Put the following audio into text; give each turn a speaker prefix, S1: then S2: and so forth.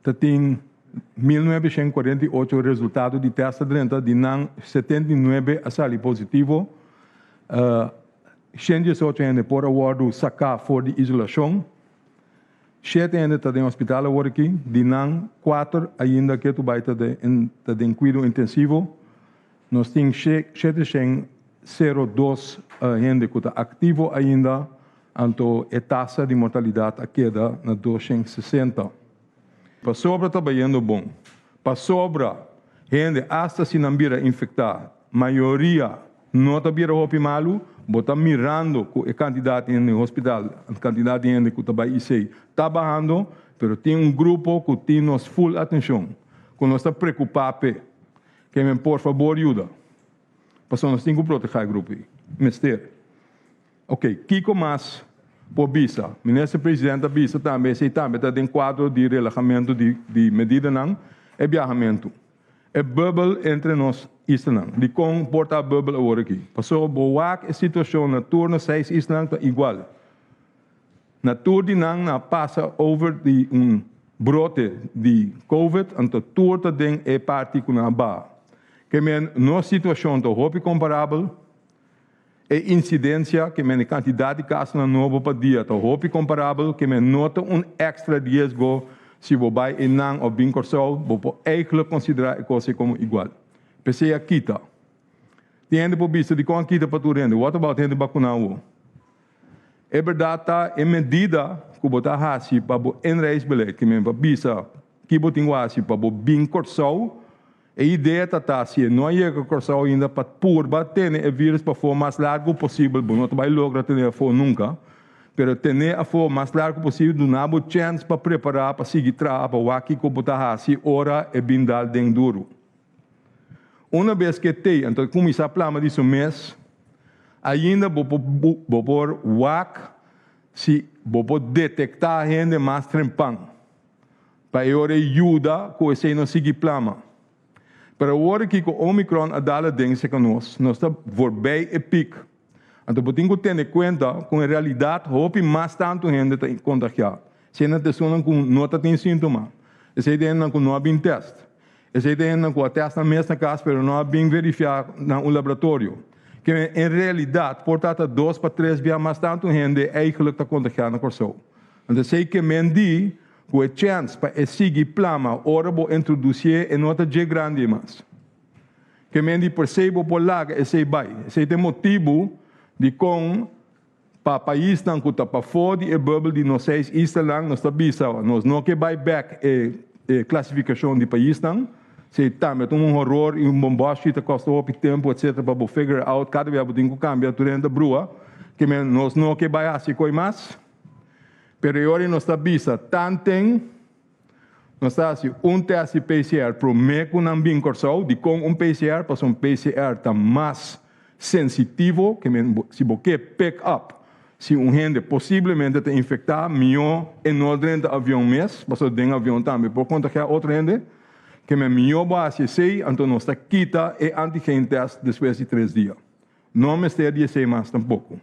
S1: Ta tin 1948 resultado di tèst a drenta, di nan 79 a sali positivo. 118 hende por a wòrdu saká for di isolashon. Shete hende ta den hospital awor aki, di nan kuater ainda ketu bai ta den kuido intensivo. Nos tin 702 hende ku ta aktivo ainda, anto e tasa di mortalidat a keda na 260. Pasobra ta bayendo bon. Pasobra hende asta si nan bira infektá, mayoria no ta bira hopi malu. Bo ta mirando ku e kantidat di hende den hospital, e kantidat di hende ku ta bai IC ta bahando, pero tin un grupo ku tin nos full atenshon, ku nos ta preokupá p'e. Ke men por fabor yuda, pasobra nos tin ku protehá e grupo ei. Mester. Ok, kiko mas por bisa? Minister President a bisa tambe, esei tambe ta den kuadro di relahamentu di di medidanan, e biahamentu. E bubble entre nos islanan. Dikon por ta bubble awor aki? Pasobra bo wak e situashon na tur nos seis islanan ta igual. Na tur di nan a pasa over di un brote di covid, anto tur ta den e parti ku nan a baha. Ke men nos situashon ta hopi komparabel. E insidensia, ke men e kantidat di kasonan nobo pa dia ta hopi komparabel, ke men no ta un èkstra riesgo si bo bai einan òf bin Kòrsou, bo por eigentlik konsiderá e kos ei komo igual. P'esei a kita. Tin hende por bisa dikon a kita pa tur hende? What about hende bakuná awor? E bèrdat ta e medida ku bo ta hasi pa bo inreisbeleid, ke men pa bisa ki bo tin ku hasi pa bo bin Kòrsou. E idea ta ta si e no a yega Kòrsou ainda pa purba tene e virus pafó mas largu posibel, bo no ta bai logra tene afó nunka, pero tene afó mas largu posibel duna bo chèns pa prepará pa sigui traha pa wak kiko bo ta hasi ora e bin dal den duru. Una bes ku e tei anto e kuminsá plama di su mes, ainda bo por bo por wak si bo por detektá hende mas trempan. Pa e ora e yuda ku esei no sigui plama. Pero awor aki ku Omicron a dal aden serka nos, nos ta voorbij e piek. Anto bo tin ku tene kuenta ku en realidat hopi mas tantu hende ta kontagiá. Esei nan ta esunnan ku no ta tin síntoma. Esei ta hendenan ku no a bin tèst. Esei ta hendenan ku a tèst nan mes na kas pero no a bin verifiá na un laboratorio. Ke en realidat por ta ta dos pa tres bia mas tantu hende eigentlik ta kontagiá na Kòrsou. Anto esei ke men di ku e chèns pa e sigui plama ora bo introdusié e no ta dje grandi mas. Ke men di por bo por laga esei bai. Esei ta e motibu dikon pa paisnan ku ta pafó di e bùbel di nos seis islanan nos ta bisa nos no ke bai bèk e e klasifikashon di paisnan. Esei tambe ta un horor i un bombòshi ta kosta hopi tempu etsetera pa bo figure out kada bia bo tin ku kambia tur hende ta brua. Ke men nos no ke bai hasi koi mas. Pero e ora nos ta bisa tanten nos ta hasi un tèst di PCR promé ku nan bin Kòrsou. Dikon un PCR? Pasobra un PCR ta mas sensitivo, ke men si bo ke pick up si un hende posiblemente ta infektá, mihó e no drenta avion mes, pasobra den avion tambe por kontagiá otro hende. Ke men mihó bo hasi esei, anto nos ta kita e antigen tèst despues di 3 dia. No mester di esei mas tampoko.